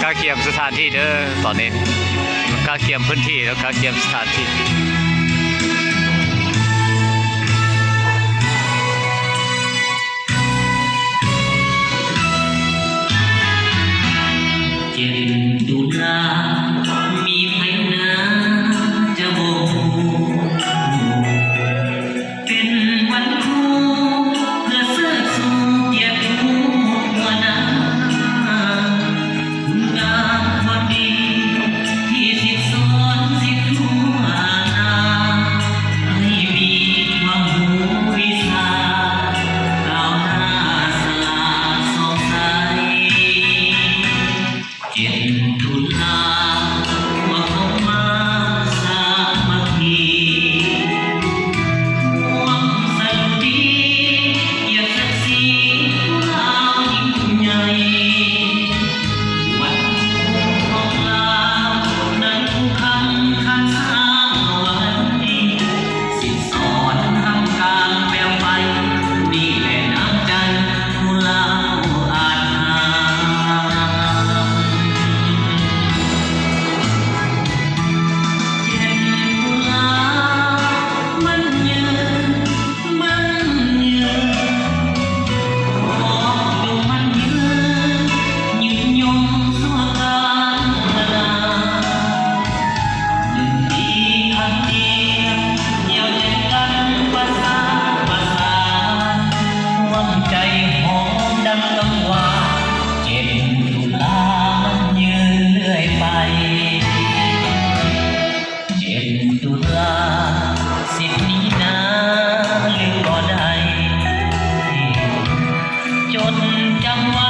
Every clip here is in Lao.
ກະກຽມສະຖານທີ່ເດີ ຕອນນີ້ກະກຽມພື້ນທີ່ ແລ້ວກະກຽມສະຖານທີ່. ເຈັດຕຸລາ ມີໃຜນາຈະບໍ່ຮູ້ ເປັນວັນຄູເພື່ອເຊີດຊູກຽດຄູຫົວໜ້າ ຄຸນງາມຄວາມດີທີ່ສິດສອນສິດທົ່ວໜ້າ ໃຫ້ມີຄວາມຮູ້ວິຊາກ້າວໜ້າສະຫລາດສ່ອງໃສ. ເຈັດຕຸລາ ພວກເຮົາມາສາມັກຄີ ຮ່ວມສະດຸດີກຽດສັກສີລາວຍິ່ງໃຫຍ່ ວັນຂອງລາວນັ້ນຄູຄຳຄາສາງວັນ ສິດສອນທຳການແປໄປ ນີ້ແຫຼະນ້ຳໃຈ ຜູ້ລາວອາດຫານ ເຈັດຕຸລາ ໝັ້ນຍືນ ໝັ້ນຍືນ ຂໍຈົ່ງໝັ້ນຍືນ ຍືນຍົງຊົ່ວການນານ. ໜຶ່ງປີຄັ້ງດຽວ ດຽວໃຈກັນປະສານປະສານ ຮ່ວມໃຈຫອມດັງກັງວານ ເຈັດຕຸລາມັນຍືນເລື້ອຍໄປ ເຈັດຕຸລາ ສິດນີ້ນາລືມບໍ່ໄດ້ ຈົດຈຳໄວ້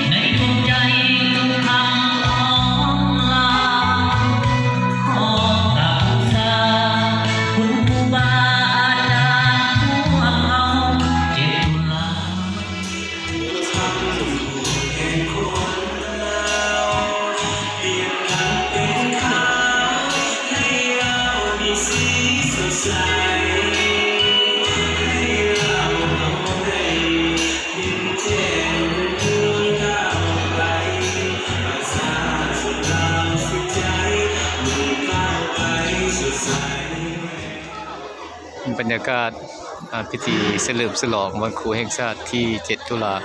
ໃນດວງໃຈທຸກຄ່ຳຂອງລາວ ຂໍກາບບູຊາຄຸນຄູບາອາຈານພວກເຮົາ ເຈັດຕຸລາ ບັນຍາກາດ ອ່າ ພິທີສະເຫຼີມສະຫຼອງວັນຄູແຫ່ງຊາດທີເຈັດຕຸລາ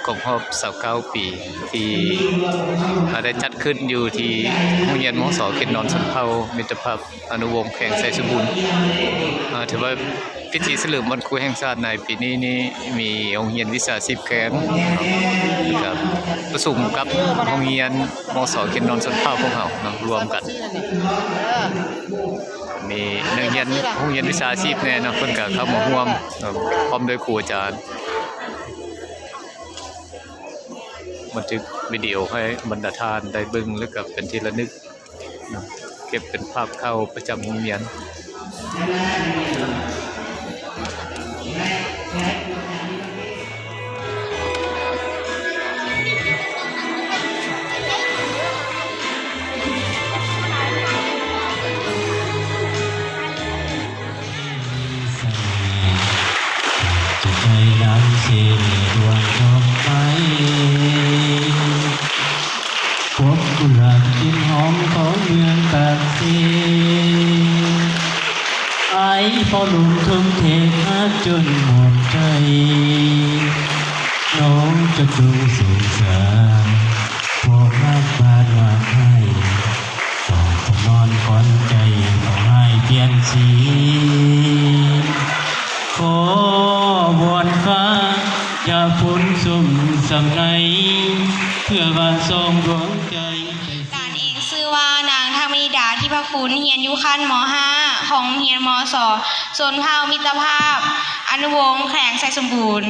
ຄົບຮອບຊາວເກົ້າປີ ທີ່ ອ່າ ໄດ້ຈັດຂຶ້ນຢູ່ທີ່ໂຮງຮຽນ ມສ ເຂດນອນຊົນເຜົ່າ ມິດຕະພາບອານຸວົງ ແຂວງໄຊສົມບູນ. ອ່າ ຖືວ່າພິທີສະເຫຼີມວັນຄູແຫ່ງຊາດໃນປີນີ້ນີ້ ມີໂຮງຮຽນວິຊາຊີບແຂວງ ແລ້ວກະປະຊຸມກັບໂຮງຮຽນ ມສ ເຂດນອນຊົນເຜົ່າພວກເຮົາເນາະ ລວມກັນ ມີນັກຮຽນໂຮງຮຽນວິຊາຊີບແດ່ເນາະ ເພິ່ນກະເຂົ້າມາຮ່ວມ ເອີ ພ້ອມດ້ວຍຄູອາຈານ ບັນທຶກວິດີໂອໃຫ້ບັນດາທ່ານໄດ້ເບິ່ງ ແລ້ວກະເປັນທີ່ລະນຶກເນາະ ເກັບເປັນພາບຂ່າວປະຈຳໂຮງຮຽນ. ຈະໄດ້ນຳເສດດວງດອກໄມ້ ພົບກຸຫຼາບກິ່ນຫອມຂອງເມືອງປາກເຊ ອ້າຍເຝົ້າລົມທົ່ງເທຫາຈົນໝົດໃຈ ນ້ອງຈະຈົ່ງສົງສານ ພວກຮັກບາດມາກໃຫ້ ຕ້ອງສະໜອນຂວັນໃຈ ຕ້ອງໃຫ້ປ່ຽນສີ ຂໍວອນຟ້າຢ່າຝົນຊຸ່ມຊ່ຳໃນ ເພື່ອວ່າສອງດວງໃຈ. ຫຼານເອງຊື່ວ່າ ນາງ ທຳມະນິດາ ທິພະຄຸນ ຮຽນຢູ່ຂັ້ນ ມໍຫ້າ ຂອງໂຮງຮຽນ ມສ ຊົນເຜົ່າມິດຕະພາບອານຸວົງ ແຂວງໄຊສົມບູນ.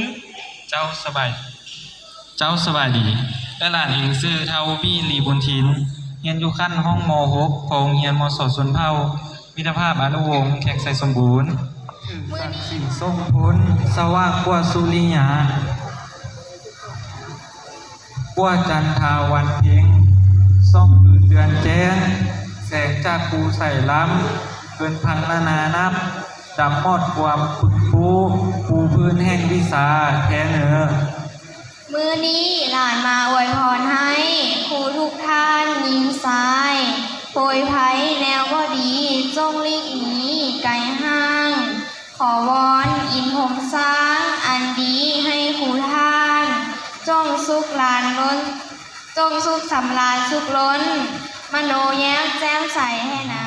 ເຈົ້າສະບາຍ ເຈົ້າສະບາຍດີ. ແລະ ຫຼານເອງຊື່ ທ້າວວີ ລີບຸນທິນ ຮຽນຢູ່ຂັ້ນຫ້ອງ ມໍຫົກ ຂອງໂຮງຮຽນ ມສ ຊົນເຜົ່າມິດຕະພາບອານຸວົງ ແຂວງໄຊສົມບູນ. ສັກສິນ ຊົງພົນ ສະຫວ່າງກວ່າສຸລິຍາ ກວ່າຈັນທາວັນເພັງ ສ່ອງຄືນເດືອນແຈ້ງ ແສງຈາກພູໄສລຳ ເກີນພັນນານານັບ ດຳມອດຄວາມປຶກປູ ປູພື້ນແຫ່ງວິຊາແທ້ເນີ. ມື້ນີ້ຫຼານມາອວຍພອນໃຫ້ ຈົ່ງສຸກສຳລານສຸກລົ້ນ ມະໂນແຍ້ມແຈ່ມໃສໃຫ້ນາ.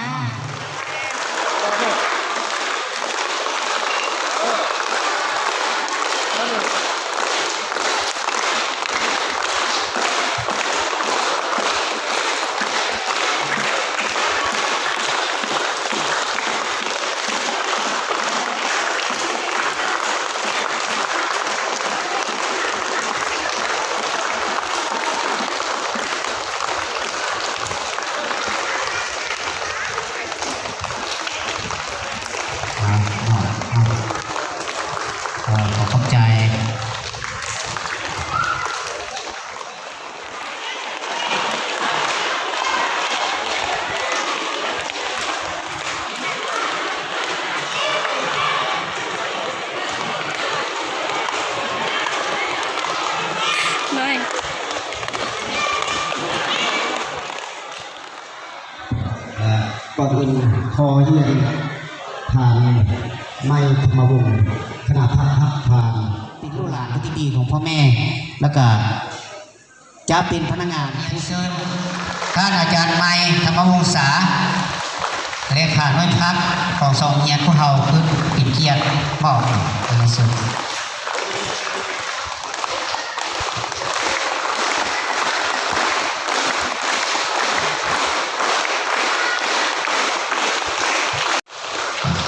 ຂໍຂອບໃຈ. ເອີ ກ່ອນອື່ນຂໍຮຽນທ່ານ ໄມ ທຳມະວົງ ຄະນະພັກຮັບຜ່ານ ເປັນລູກຫຼານທີ່ດີຂອງພໍ່ແມ່ ແລ້ວກະຈະເປັນພະນັກງານຜູ້ເຊີນ ທ່ານອາຈານ ໄມ ທຳມະວົງສາ ເລຂາໜ່ວຍພັກຂອງສອງໂຮງຮຽນພວກເຮົາ ເປັນກຽດມອບໃຫ້ເຊີນ.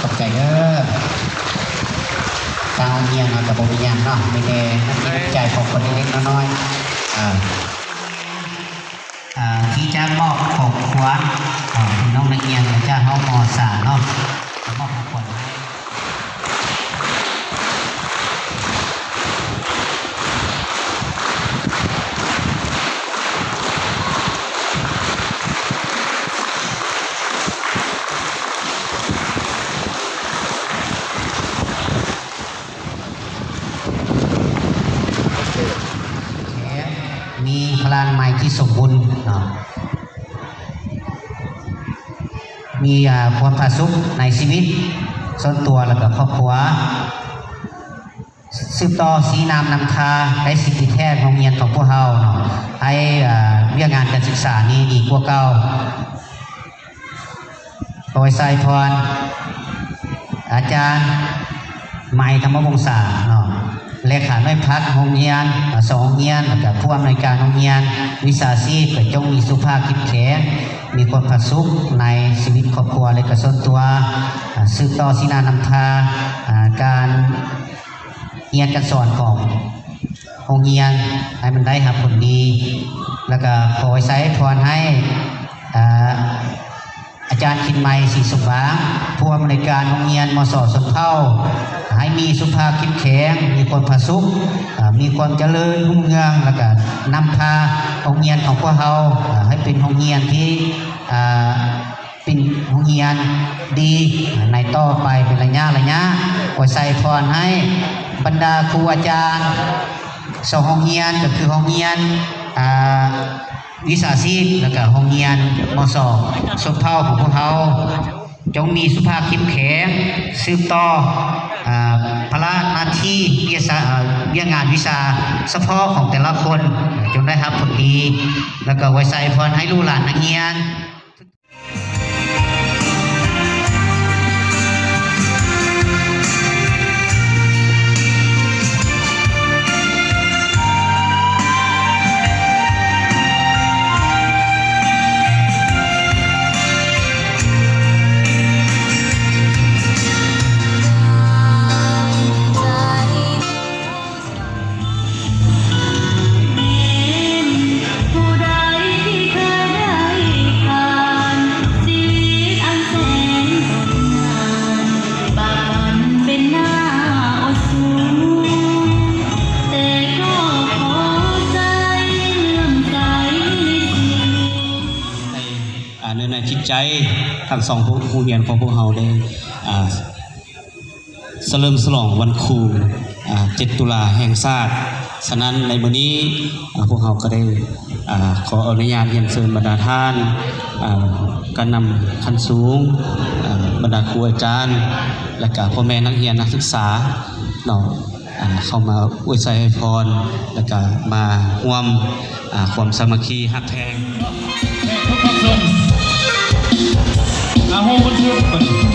ຂອບໃຈເດີ. ທາງໂຮງຮຽນເຮົາກະບໍ່ມີຫຍັງເນາະ ມີແຕ່ນ້ຳຈິດນ້ຳໃຈຂອງຄົນເລັກໆນ້ອຍໆ ເອີ ເອີ ທີ່ຈະມອບຂອງຂວັນ ເອີ ໃຫ້ນ້ອງນັກຮຽນຈາກຫ້ອງ ມໍສາມ ເນາະ ມອບຂອງຂວັນໃຫ້. ມີພະລານາໄມທີ່ສົມບູນເນາະ ມີ ອາ ຄວາມຜາສຸກໃນຊີວິດສ່ວນຕົວ ແລະກະຄອບຄົວ ສືບຕໍ່ຊີ້ນຳນຳທາ ໄດ້ສິດຕິແທນໂຮງຮຽນຂອງພວກເຮົາເນາະ ໃຫ້ ອາ ວຽກງານການສຶກສານີ້ດີກວ່າເກົ່າ. ຂໍໄຫວ້ພອນອາຈານ ໄມ ທຳມະວົງສາເນາະ ເລຂາໜ່ວຍພັກໂຮງຮຽນ ອາ ສອງໂຮງຮຽນ ແລ້ວກະຜູ້ອຳນວຍການໂຮງຮຽນ ວິຊາຊີບ ກະຈົ່ງມີສຸຂະພາບເຂັ້ມແຂງ ມີຄວາມຜາສຸກໃນຊີວິດຄອບຄົວ ແລະກະສ່ວນຕົວ ອາ ສືບຕໍ່ຊີ້ນຳນຳທາ ອາ ການ ຮຽນການສອນຂອງໂຮງຮຽນໃຫ້ມັນໄດ້ຮັບຜົນດີ ແລ້ວກະຂໍໄຫວ້ພອນໃຫ້ ອາ ອາຈານ ຄິນໄມ ສີສົມຫວາງ ຜູ້ອຳນວຍການໂຮງຮຽນ ມສ ຊົນເຜົ່າ ໃຫ້ມີສຸຂະພາບເຂັ້ມແຂງ ມີຄວາມຜາສຸກ ອາ ມີຄວາມຈະເລີນຮຸ່ງເຮືອງ ແລ້ວກະນຳພາໂຮງຮຽນຂອງພວກເຮົາ ອາ ໃຫ້ເປັນໂຮງຮຽນທີ່ ອາ ເປັນໂຮງຮຽນດີໃນຕໍ່ໄປເປັນໄລຍະໄລຍະ. ຂໍໄຫວ້ພອນໃຫ້ບັນດາຄູອາຈານສອງໂຮງຮຽນ ກໍຄືໂຮງຮຽນ ອາ ວິຊາຊີບ ແລ້ວກະໂຮງຮຽນ ມສ ຊົນເຜົ່າຂອງພວກເຮົາ ຈົ່ງມີສຸຂະພາບເຂັ້ມແຂງ ສືບຕໍ່ ອາ ພາລະໜ້າທີ່ ວຽກສາ ອາ ວຽກງານວິຊາສະເພາະຂອງແຕ່ລະຄົນ ຈົ່ງໄດ້ຮັບຜົນດີ ແລ້ວກໍໄຫວ້ພອນໃຫ້ລູກຫຼານນັກຮຽນ. ໃນ ອາ ເນື້ອໃນຈິດໃຈ ທັງສອງໂຮງຮຽນຂອງພວກເຮົາໄດ້ ອາ ສະເຫຼີມສະຫຼອງວັນຄູ ອາ ເຈັດຕຸລາແຫ່ງຊາດ. ສະນັ້ນໃນມື້ນີ້ ອາ ພວກເຮົາກໍໄດ້ ອາ ຂໍອະນຸຍາດຮຽນເຊີນບັນດາທ່ານ ອາ ການນຳຂັ້ນສູງ ອາ ບັນດາຄູອາຈານ ແລະກະພໍ່ແມ່ນັກຮຽນນັກສຶກສາເນາະ ເຂົ້າມາອວຍໄຊໃຫ້ພອນ ແລ້ວກະມາຮ່ວມ ອ່າ ຄວາມສາມັກຄີຮັກແພງ ແຂກທຸກພາກສ່ວນ ອາໂຫບັນທຶກ